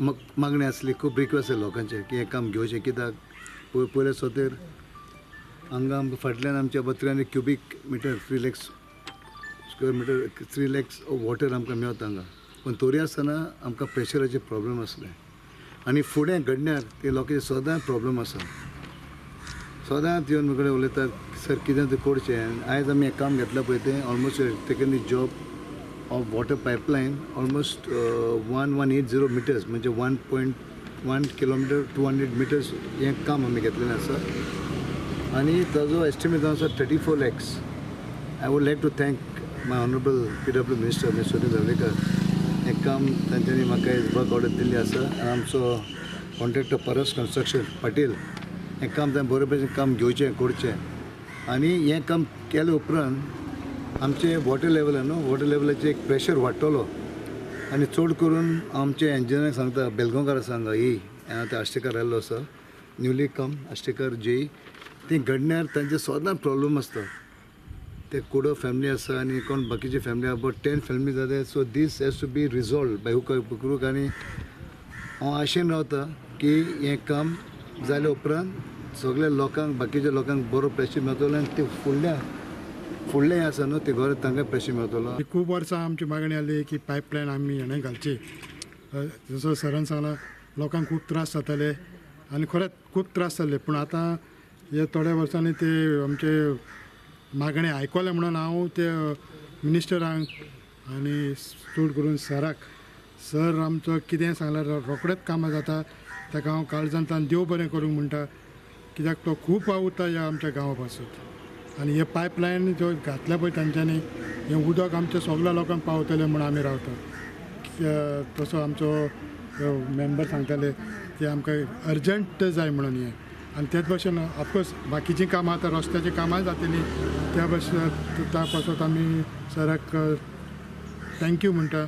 मागणी आसली, खूब रिक्वेस्ट आसली लोकांचे की हें काम घेवचें, कित्याक पयले सोतेर हांगा आमकां फाटल्यान आमच्या about 300 cubic metre, 3 lakhs square meter, 3 lakhs water आमकां मेळता हांगा. पूण तरी आसतना आमकां प्रेशराचे प्रॉब्लम आसले आनी फुडें घडण्यार ते लोकांचे सदांच प्रॉब्लम आसा. सदांच येवन म्हजे कडेन उलयतात, सर कितें तें करचें. आयज आमी हें काम घेतलां पळय, तें almost taken the job of water pipeline almost 1180 meters, म्हणजे 1.1 kilometer 200 meters हें काम आमी घेतलेलें आसा आनी ताजो एस्टिमेट आसा 34 lakhs. I would like to thank my honourable PW minister Mister Sunil Narvekar. हें काम तांच्यांनी म्हाका वर्क ऑर्डर दिल्ली आसा आनी आमचो कॉन्ट्रॅक्टर परस कन्स्ट्रक्शन पाटील, हें काम ताणें बरे भशेन काम घेवचें, करचें आनी हें काम केले उपरांत आमचें वॉटर लेवल न्हू, वॉटर लेवलाचेर एक प्रेशर वाडटलो. आनी चड करून आमचे इंजिनियरांक सांगता, बेलगांवकार आसा हांगा, ही आतां आष्टेकर आयल्लो आसा, न्यूली कम आष्टेकर जेई. ती घडण्यार तांचे सदांच प्रॉब्लम आसता. ते कुडो फॅमिली आसा आनी कोण बाकीचे फॅमिली, अबाउट 10 फॅमिली जाता. So this has to be resolve by hook crook. आनी हांव आशेन रावता की हें काम जाल्या उपरांत सगल्या लोकांक, बाकीच्या लोकांक बरो प्रेशर मेळटलो आनी ते फुडल्या फुडलें आसा न्हू, ते घर तांकां प्रेशर मेळटलो. खूब वर्सां आमची मागणी आसली की पायपलायन आमी हेणें घालची. जसो सरान सांगलां, लोकांक खूब त्रास जाताले आनी खरेंच खूब त्रास जाल्ले, पूण आतां हे थोड्या वर्सांनी ते आमचे मागणें आयकलें म्हणून हांव ते मिनिस्टरांक आनी चड करून सराक, सर आमचो कितें सांगल्यार रोखडेंच कामां जाता, ताका हांव काळजांतल्यान देव बरें करूंक म्हणटा, कित्याक तो खूब वावुरता ह्या आमच्या गांवा पासून. आनी हे पायपलायन ज्यो घातल्या पळय तांच्यांनी, हें उदक आमच्या सगल्या लोकांक पावतलें म्हूण आमी रावता. तसो आमचो मेंबर सांगताले की आमकां अर्जंट जाय म्हणून हें. आनी तेच भशेन ऑफकोर्स बाकीचीं कामां आतां रस्त्याचीं कामां जातलीं, त्या भशेन त्या पासत आमी सराक thank you म्हणटा.